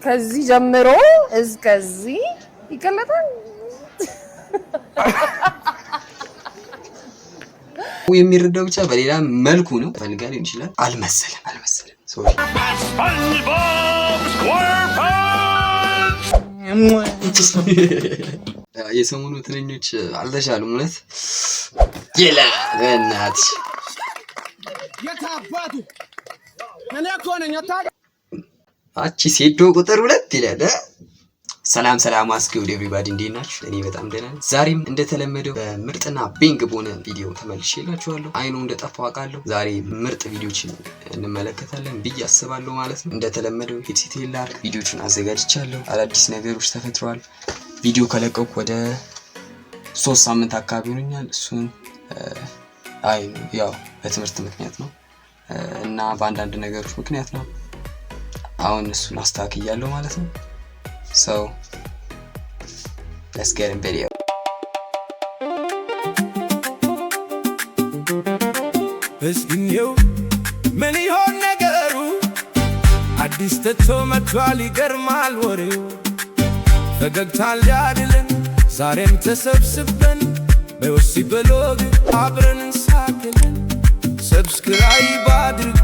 ከዚህ ጀምሮ እስከዚህ ይገለጣል። የሚረዳው ብቻ በሌላ መልኩ ነው። ፈልጋ ሊሆን ይችላል። አልመሰለም አልመሰለም። Sorry። SpongeBob SquarePants! የሰሞኑ ትንኞች አልተሻሉም። እውነት ይላ በእናትሽ። የታባቱ እኔ እኮ ነኝ። አቺ ሴዶ ቁጥር 2 ይላል። ሰላም ሰላም፣ what's good everybody፣ እንዴት ናችሁ? እኔ በጣም ደህና ነኝ። ዛሬም እንደተለመደው በምርጥና bang በሆነ ቪዲዮ ተመልሼላችኋለሁ። አይኑ እንደጠፋው አውቃለሁ። ዛሬ ምርጥ ቪዲዮችን እንመለከታለን ብዬ አስባለሁ ማለት ነው። እንደተለመደው headset ላርግ ቪዲዮችን አዘጋጅቻለሁ። አዳዲስ ነገሮች ተፈጥረዋል። ቪዲዮ ከለቀኩ ወደ 3 ሳምንት አካባቢ ሆኖኛል። እሱን አይ ያው በትምህርት ምክንያት ነው እና በአንዳንድ ነገሮች ምክንያት ነው። አሁን እሱን አስተካክያለሁ ማለት ነው። So let's get in video. እስግኘው ምን ይሆን ነገሩ? አዲስ ተቶ መጥቷል፣ ይገርማል ወሬው። ፈገግታ ሊያድልን ዛሬም ተሰብስበን በዮሲ ብሎግ አብረን እንሳቅልን። Subscribe አድርጉ፣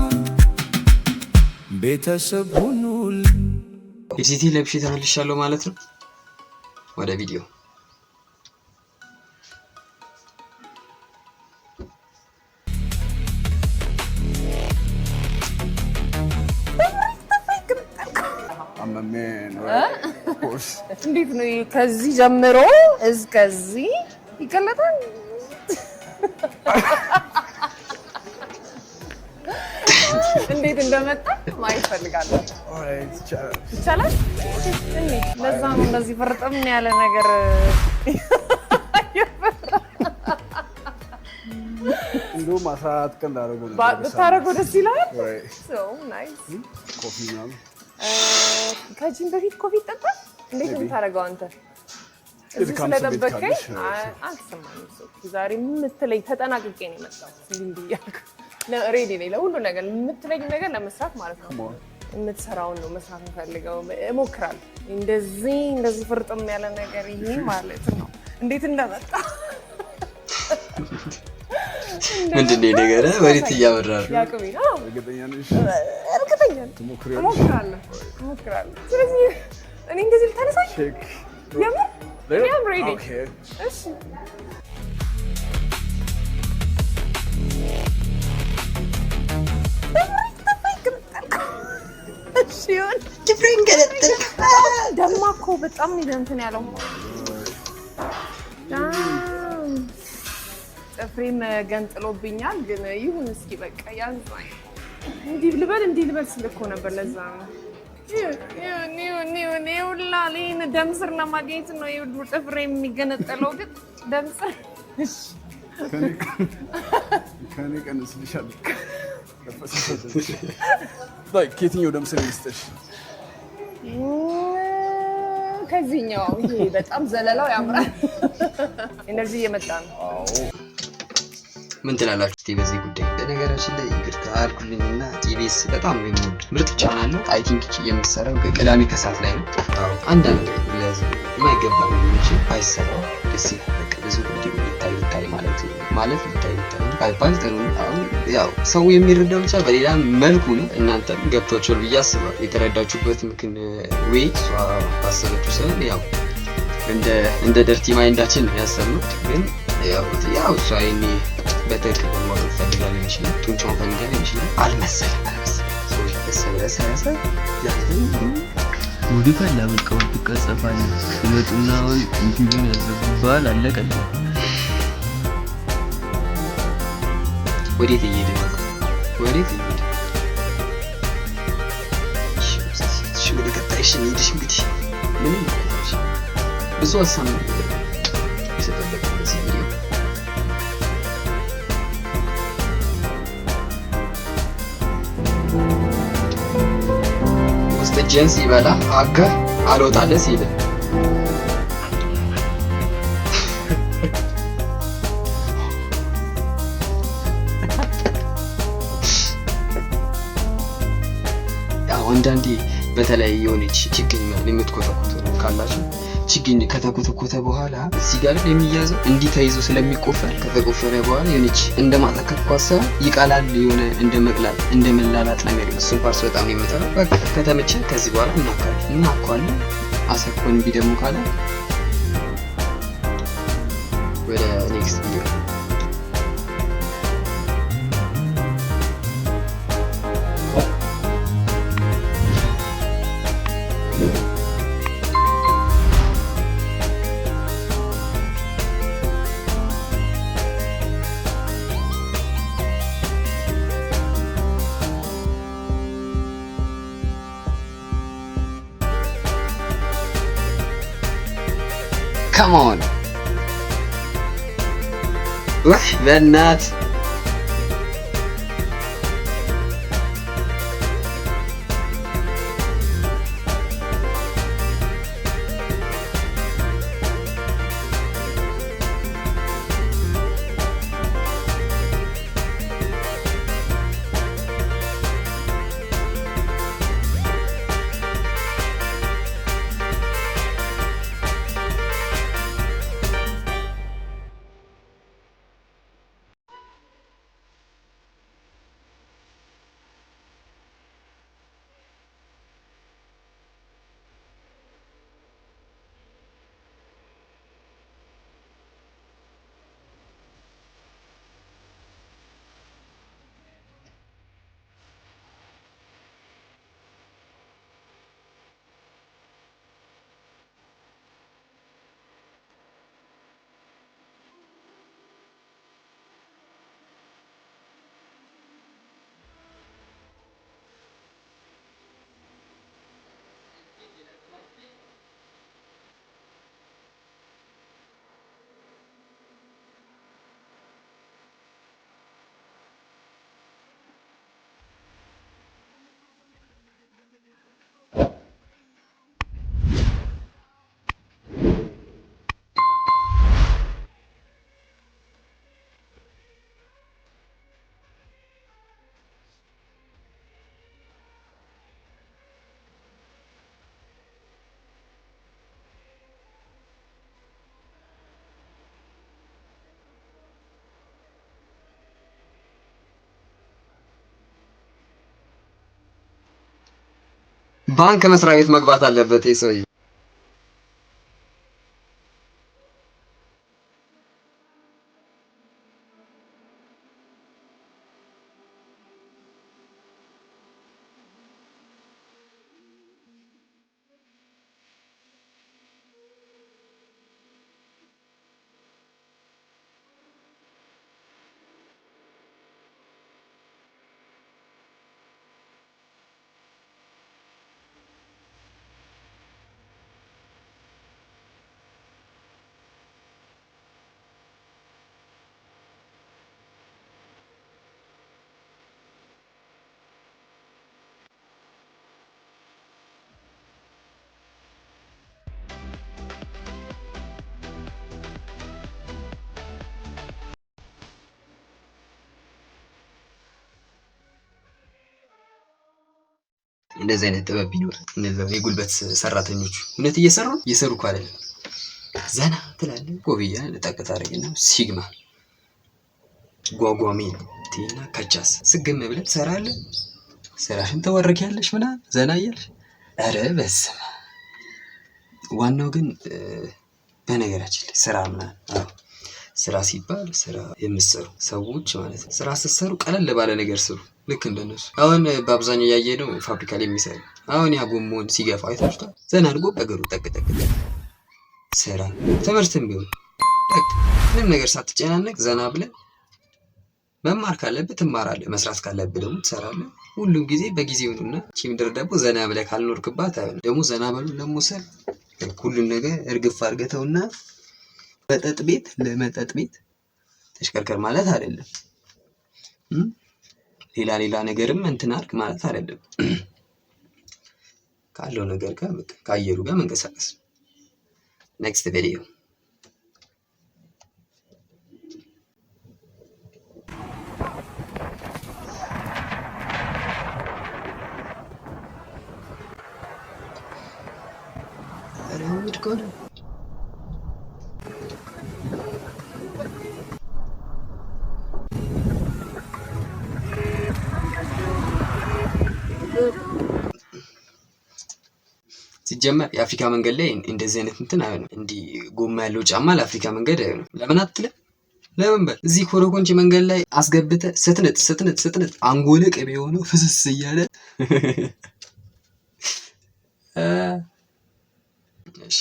ቤተሰብ ሁኑልን። Headset ለብሼ ተመልሻለሁ ማለት ነው። ወደ ቪዲዮ። I'm a man, right? Of course. እንዴት ነው ከዚህ ጀምሮ እስከዚህ ይገለጣል? እንዴት እንደመጣ ማየት ፈልጋለሁ። Alright, ይቻላል። ይቻላል? እንዴ ለዛ ነው እንደዚህ ፍርጥም ያለ ነገር። እንደውም 14 ቀን ላደርገው ነበር። ብታደርገው ደስ ይላል። Right. So nice. Coffee ምናምን። ከጂም በፊት coffee ይጠጣል? እንዴት ነው የምታደርገው አንተ? እዚህ የድካም ስሜት ስለጠበቀኝ ካለሽ፣ አልተሰማኝም። ሰው ዛሬ የምትለኝ ተጠናቅቄ ነው የመጣሁት። እንዲህ እንዲህ እያልኩ ready ነኝ ለሁሉ ነገር፣ የምትለኝ ነገር ለመስራት ማለት ነው። Come on. የምትሰራውን ነው መስራት የምፈልገው። እሞክራለሁ። እንደዚህ እንደዚህ ፍርጥም ያለ ነገር ይሄ ማለት ነው። እንዴት እንደመጣ ምንድን ነው ነገር? ወዴት እያመራ ነው? ያቅሜ ነው። እርግጠኛ ነሽ? እርግጠኛ ነኝ። ትሞክሪያለሽ? እሞክራለሁ እሞክራለሁ። ስለዚህ እኔ እንደዚህ ልታነሳኝ Check. የምር I'm ready. Okay. እሺ። እሺ ይሁን። ጥፍሬን ገለጥል። ደማ እኮ በጣም እንትን ያለው በጣም ጥፍሬም ገንጥሎብኛል። ግን ይሁን እስኪ በቃ ያንሳኝ። እንዲህ ልበል እንዲህ ልበል ስል እኮ ነበር። ለዛ ነው። ይሁን ይሁን ይሁን። ይኸውላ ይሄን ደም ስር ለማግኘት ነው ይኸውልህ ጥፍሬ የሚገነጠለው፣ ግን ደም ስር እሺ። ከኔ ቀንስልሻለሁ። Like ከየትኛው ደም ስር ይስጥሽ? ከዚህኛው ይሄ በጣም ዘለላው ያምራል። Energy እየመጣ ነው። ምን ትላላችሁ እስቲ በዚህ ጉዳይ? በነገራችን ላይ ይቅርታ አድርጉልኝና ኢቢኤስ በጣም ነው የምወድ ምርጥ ቻናል ነው። I think የምትሰራው ቅዳሜ ከሰዓት ላይ ነው። አዎ አንዳንድ ለህዝብ የማይገባ ነገሮችን ባይሰራው ደስ ይላል። በቃ ብዙ ቪዲዮ ይታይ ይታይ ማለት ማለት ይታይ ይታይ ባይባል ጥሩ ነው። አሁን ያው ሰው የሚረዳው ብቻ በሌላ መልኩ ነው። እናንተም ገብቷችኋል ብዬ አስባለሁ። የተረዳችሁበት ምክን ወይ እሷ ባሰበችው ሳይሆን ያው እንደ dirty mind ኣችን ነው ያሰብነው። ግን ያው እሷ ይሄኔ በትክክል ማውጣት ፈልጋ ሊሆን ይችላል፣ ጡንቻውን ፈልጋ ሊሆን ይችላል። አልመሰለም አልመሰለም። ሰዎች በሰበሰበሰ ጉድ ፈላ። በቃ ትቀጸፋለህ። ይመጡና ወይ ዩቲዩብን ያዘጉብሃል። አለቀልህ። ወዴት እየሄደ ነው? ወዴት እየሄደ? እሺ፣ ወደ ቀጣይ እሺ እንሂድ። እንግዲህ ምንም ማለት አይችልም። ብዙ ሀሳብ ነው የሰጠበት በዚህ ቪዲዮ። ውስጥ እጅን ሲበላ አጋር አልወጣልህ ሲል። ያው አንዳንዴ በተለይ የሆነች ችግኝ የምትኮተኩት ካላችሁ ችግኝ ከተኮተኮተ በኋላ እዚህ ጋር የሚያዘው እንዲህ ተይዞ ስለሚቆፈር ከተቆፈረ በኋላ የሆነች እንደ ማጠከክ ኳስ ይቀላል። የሆነ እንደ መቅላል እንደ መላላጥ ነገር፣ እሱን part በጣም ነው የምጠላው። በቃ ከተመቸ ከዚህ በኋላ እናካለን እናኳለን። አሰኮን እምቢ ደግሞ ካለ ወደ next ቪዲዮ። Come on! ውህ በእናት። ባንክ መስሪያ ቤት መግባት አለበት ይህ ሰውዬ። እንደዚህ አይነት ጥበብ ቢኖር እነዚያ የጉልበት ሰራተኞቹ እውነት እየሰሩ እየሰሩ እኮ አይደለም። ዘና ትላለህ። ጎብያ ጠቅ ታደርግና ሲግማ ጓጓሜ ቴና ከቻስ ስግም ብለህ ትሰራለህ። ስራሽን ተወርኪያለሽ ምናምን ዘና እያልሽ። ኧረ በስመ አብ። ዋናው ግን በነገራችን ላይ ስራ ምናምን፣ አዎ ስራ ሲባል ስራ የምትሰሩ ሰዎች ማለት ነው። ስራ ስትሰሩ ቀለል ባለ ነገር ስሩ። ልክ እንደነሱ አሁን በአብዛኛው ያየነው ፋብሪካ ላይ የሚሰሩ አሁን ያ ጎማውን ሲገፋ አይታችሁታል። ዘና አድርጎ በእግሩ ጠቅ ጠቅ ጠቅ። ስራ ትምህርትም ቢሆን ጠቅ ምንም ነገር ሳትጨናነቅ ዘና ብለህ መማር ካለብህ ትማራለህ፣ መስራት ካለብህ ደግሞ ትሰራለህ። ሁሉም ጊዜ በጊዜው ነውና ይህቺ ምድር ደግሞ ዘና ብለህ ካልኖርክባት አይሆንም። ደግሞ ዘና በሉ ደግሞ ስል ሁሉን ነገር እርግፍ አድርገተውና መጠጥ ቤት ለመጠጥ ቤት ተሽከርከር ማለት አይደለም። ሌላ ሌላ ነገርም እንትን አድርግ ማለት አይደለም። ካለው ነገር ጋር በቃ ከአየሩ ጋር መንቀሳቀስ። Next video. ኧረ ወድቀው ነው። ሲጀመር የአፍሪካ መንገድ ላይ እንደዚህ አይነት እንትን አይሆንም። እንዲህ ጎማ ያለው ጫማ ለአፍሪካ መንገድ አይሆንም። ለምን አትልም? ለምን በል እዚህ ኮረኮንች መንገድ ላይ አስገብተህ ስትንጥ ስትንጥ ስትንጥ አንጎልህ ቅቤ የሆነው ፍስስ እያለ። እሺ።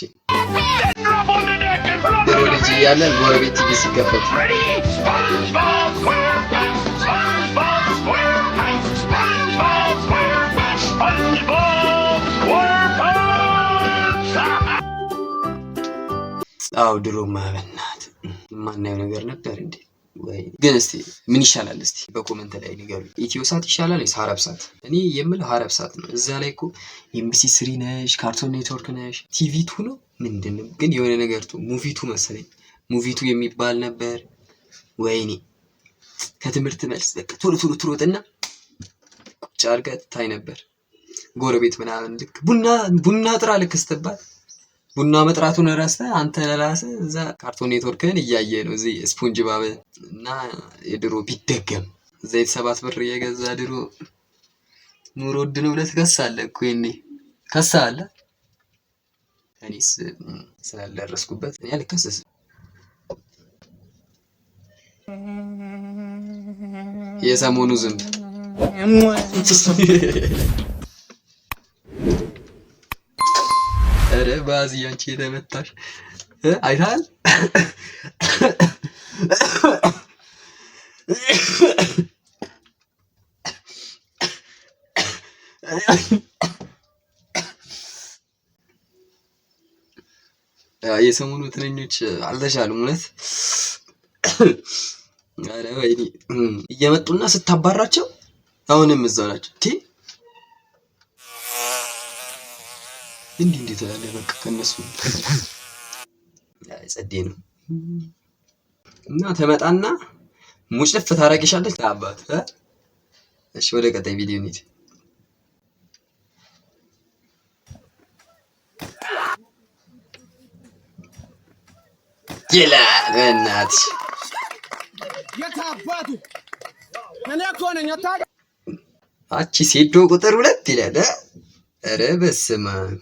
Drop on the deck and flop ድሮ ልጅ እያለን ጎረቤት ቲቪ ሲከፈት Ready? SpongeBob SquarePants! SpongeBob SquarePants! SpongeBob SquarePants! SpongeBob SquarePants! አዎ፣ ድሮማ በእናትህ የማናየው ነገር ነበር እንዴ? ወይ ግን እስቲ ምን ይሻላል? እስቲ በ comment ላይ ንገሩኝ። ኢትዮ ሳት ይሻላል ወይስ ሀረብ ሳት? እኔ የምለው ሀረብ ሳት ነው። እዛ ላይ እኮ MBC 3 ነሽ፣ Cartoon Network ነሽ፣ TV 2 ነው ምንድን ነው ግን የሆነ ነገር two፣ Movie 2 መሰለኝ፣ Movie 2 የሚባል ነበር። ወይኔ፣ ከትምህርት መልስ በቃ ቶሎ ቶሎ ትሮጥና ቁጭ አድርገህ ታይ ነበር። ጎረቤት ምናምን ልክ ቡና ቡና ጥራ ልክ ስትባል ቡና መጥራቱን ረስተህ አንተ ለራስህ እዛ Cartoon Network ህን እያየ ነው። እዚህ SpongeBob እና የድሮ ቢደገም ዘይት 7 ብር እየገዛ ድሮ ኑሮ ውድ ነው ብለህ ትከሳለህ እኮ፣ የኔ ከሳለህ። እኔስ ስላልደረስኩበት እኔ አልከሰስም። የሰሞኑ ዝንብ። ኧረ ባዚ አንቺ የተመታሽ አይተሃል? የሰሞኑ ትንኞች አልተሻሉም። እውነት ኧረ ወይኔ፣ እየመጡና ስታባራቸው አሁንም እዛው ናቸው። እንዴ እንዲህ እንዴት ያለ በቃ ከነሱ ጸዴ ነው። እና ተመጣና ሙጭልፍ ታረግሻለች አባት። እሺ፣ ወደ ቀጣይ ቪዲዮ እንሂድ። ይላል በእናትሽ። የታባቱ እኔ እኮ ነኝ። አቺ ሴዶ ቁጥር 2 ይላል። ኧረ በስመ አብ፣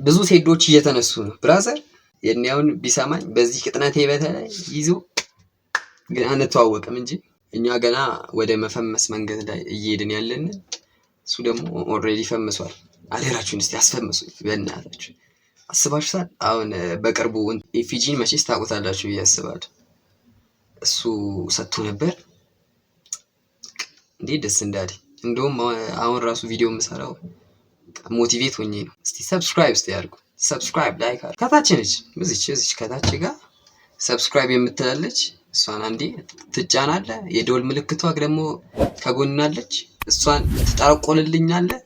ብዙ ሴዶች እየተነሱ ነው። Brother የኔ አሁን ቢሰማኝ በዚህ ቅጥነቴ በተለይ ይዞ ግን አንተዋወቅም እንጂ እኛ ገና ወደ መፈመስ መንገድ ላይ እየሄድን ያለን፣ እሱ ደግሞ already ፈምሷል። አደራችሁን እስቲ አስፈምሱኝ በእናታችሁ። አስባችሁታል? አሁን በቅርቡ ኤፊጂን መቼስ ታውቁታላችሁ ብዬ አስባለሁ። እሱ ሰጥቶ ነበር። እንዴት ደስ እንዳለ። እንደውም አሁን ራሱ ቪዲዮ የምሰራው motivate ሆኜ ነው። እስቲ subscribe እስቲ አድርጉ። Subscribe፣ like አድርጉ። ከታች ነች፣ እዚች እዚች ከታች ጋር subscribe የምትላለች፣ እሷን አንዴ ትጫናለህ። የደወል ምልክቷ ደግሞ ከጎናለች፣ እሷን ትጠረቆልልኛለህ።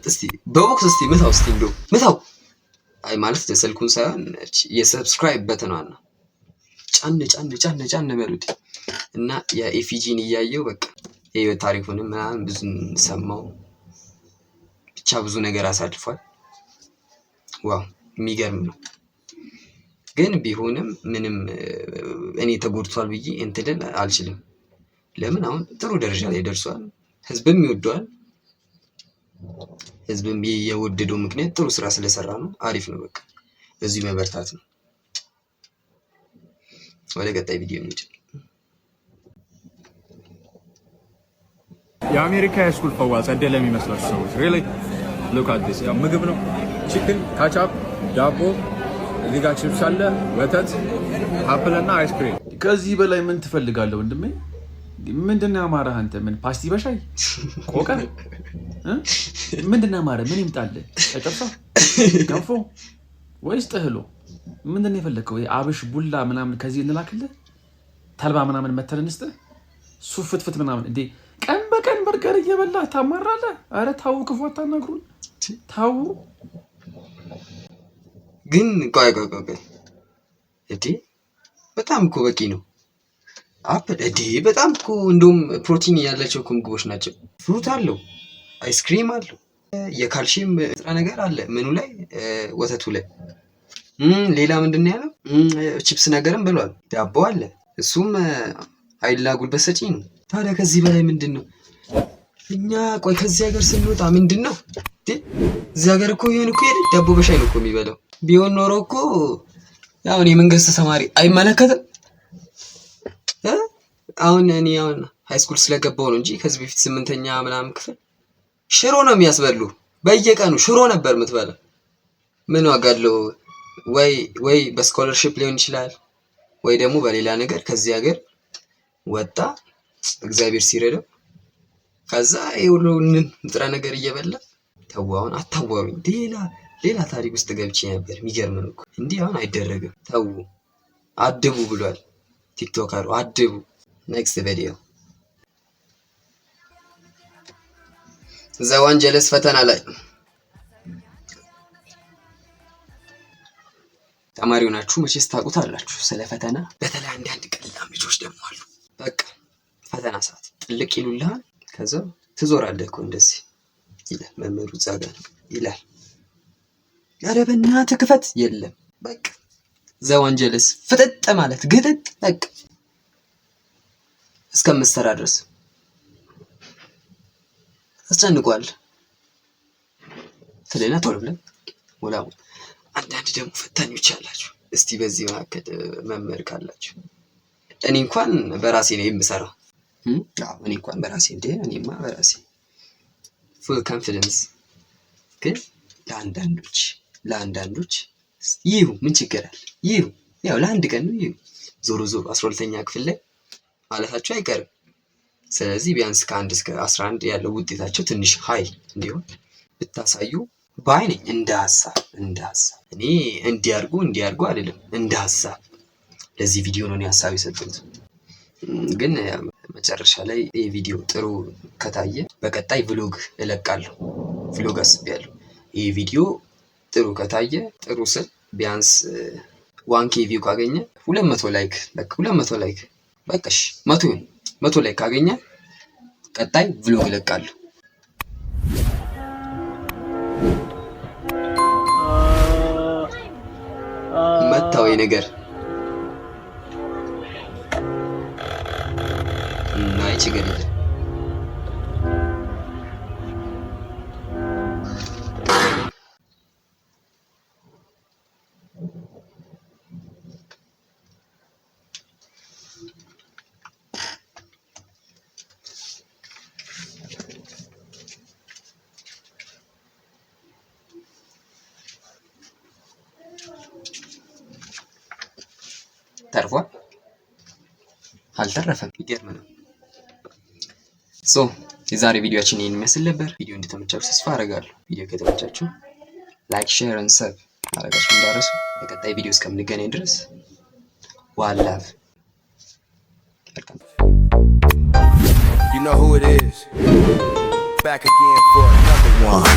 እስቲ በቦክስ እስቲ ምታው፣ እስቲ እንደው ምታው። አይ ማለት ስልኩን ሳይሆን የ subscribe button ኗን ነው። ጫን ጫን ጫን ጫን በሉት እና የኤፊጂን እያየው በቃ የህይወት ታሪኩንም ምናምን ብዙ ሰማው። ብቻ ብዙ ነገር አሳልፏል። Wow፣ የሚገርም ነው። ግን ቢሆንም ምንም እኔ ተጎድቷል ብዬ እንትን ልል አልችልም። ለምን አሁን ጥሩ ደረጃ ላይ ደርሷል። ህዝብም ይወደዋል። ህዝብም የወደደው ምክንያት ጥሩ ስራ ስለሰራ ነው። አሪፍ ነው። በቃ በዚሁ መበርታት ነው። ወደ ቀጣይ ቪዲዮ እንሂድ። የአሜሪካ high school ፈዋ ጸዴ ለሚመስላችሁ ሰዎች really look at this። ያው ምግብ ነው። Chicken፣ ketchup፣ ዳቦ፣ እዚህ ጋር ቺፕስ አለ፣ ወተት፣ apple እና ice cream። ከዚህ በላይ ምን ትፈልጋለህ ወንድሜ? ምንድን ነው ያማረህ አንተ? ምን ፓስቲ በሻይ ቆቀር ምንድን ነው ያማረህ? ምን ይምጣልህ? ጨጨብሳ፣ ገንፎ ወይስ ጥህሎ? ምንድን ነው የፈለግከው? አብሽ ቡላ ምናምን ከዚህ እንላክልህ? ተልባ ምናምን መተን እንስጥህ? ሱፍ ፍትፍት ምናምን እንዴ? ቀን በቀን በርገር እየበላህ ታማራለህ? ኧረ ታው፣ ክፉ አታናግሩን። ታው። ግን ቆይ ቆይ ቆይ ቆይ፣ እንዴ በጣም እኮ በቂ ነው። Apple እንዴ በጣም እኮ እንደውም ፕሮቲን ያላቸው እኮ ምግቦች ናቸው። Fruit አለው፣ ice cream አለው። የካልሽየም ንጥረ ነገር አለ ምኑ ላይ? ወተቱ ላይ። ሌላ ምንድን ነው ያለው? ቺፕስ ነገርም ብሏል። ዳቦ አለ፣ እሱም ኃይልና ጉልበት ሰጪ ነው። ታዲያ ከዚህ በላይ ምንድን ነው? እኛ ቆይ ከዚህ ሀገር ስንወጣ ምንድን ነው? እዚህ ሀገር እኮ ይሁን እኮ ዳቦ በሻይ ነው እኮ የሚበላው። ቢሆን ኖሮ እኮ ያው እኔ መንግስት ተማሪ አይመለከትም። አሁን እኔ አሁን high school ስለገባው ነው እንጂ ከዚህ በፊት 8ኛ ምናምን ክፍል ሽሮ ነው የሚያስበሉ። በየቀኑ ሽሮ ነበር የምትበላው። ምን ዋጋ አለው? ወይ በ scholarship ሊሆን ይችላል ወይ ደግሞ በሌላ ነገር ከዚህ ሀገር ወጣ እግዚአብሔር ሲረዳው፣ ከዛ ይሄ ሁሉ ንጥረ ነገር እየበላ ተው፣ አሁን አታዋሩኝ። ሌላ ታሪክ ውስጥ ገብቼ ነበር። የሚገርም ነው እኮ እንዲህ አሁን አይደረግም። ተው አድቡ ብሏል ቲክቶከሩ፣ አድቡ። Next video ዘዋንጀለስ ፈተና ላይ ተማሪው ናችሁ መቼስ ታውቁታላችሁ ስለ ፈተና። በተለይ አንዳንድ ቀላም ልጆች ደግሞ አሉ። በቃ ፈተና ሰዓት ጥልቅ ይሉልሃል። ከዛ ትዞራለህ እኮ እንደዚህ ይላል መምህሩ፣ እዛ ጋር ይላል። ኧረ በእናትህ ክፈት፣ የለም በቃ ዘዋንጀለስ ፍጥጥ ማለት ግጥጥ በቃ እስከምትሰራ ድረስ አስጨንቋል። ትልና ቶሎ ብለን ወላው። አንዳንድ ደግሞ ፈታኞች አላችሁ። እስቲ በዚህ መካከል መምህር ካላችሁ እኔ እንኳን በራሴ ነው የምሰራው። እኔ እንኳን በራሴ እንደ እኔማ በራሴ full confidence። ግን ለአንዳንዶች ይሁ ምን ችግር አለ? ይሁ ያው ለአንድ ቀን ነው። ይሁ ዞሮ ዞሮ 12ኛ ክፍል ላይ ማለታቸው አይቀርም። ስለዚህ ቢያንስ ከ1 እስከ 11 ያለው ውጤታቸው ትንሽ high እንዲሆን ብታሳዩ ባይ ነኝ። እንደ ሀሳብ እኔ እንዲያርጉ እንዲያርጉ አይደለም፣ እንደ ሀሳብ ለዚህ ቪዲዮ ነው እኔ ሀሳብ የሰጠሁት። ግን መጨረሻ ላይ ይህ ቪዲዮ ጥሩ ከታየ በቀጣይ vlog እለቃለሁ። Vlog አስቤያለሁ። ይህ ቪዲዮ ጥሩ ከታየ፣ ጥሩ ስል ቢያንስ 1K view ካገኘ 200 like፣ በቃ 200 like፣ በቃ እሺ 100 ይሁን፣ 100 like ካገኘ ቀጣይ vlog እለቃለሁ። መታው ነገር እና ችግር የለም። ተርፏል? አልተረፈም። ይገርም ነው። So የዛሬ ቪዲዮአችን ይህን ይመስል ነበር። ቪዲዮ እንደተመቻችሁ ተስፋ አደርጋለሁ። ቪዲዮ ከተመቻችሁ like፣ share and sub ማድረጋችሁ እንዳትረሱ። በቀጣይ ቪዲዮ እስከምንገናኝ ድረስ one love። You know who it is. Back again for another one.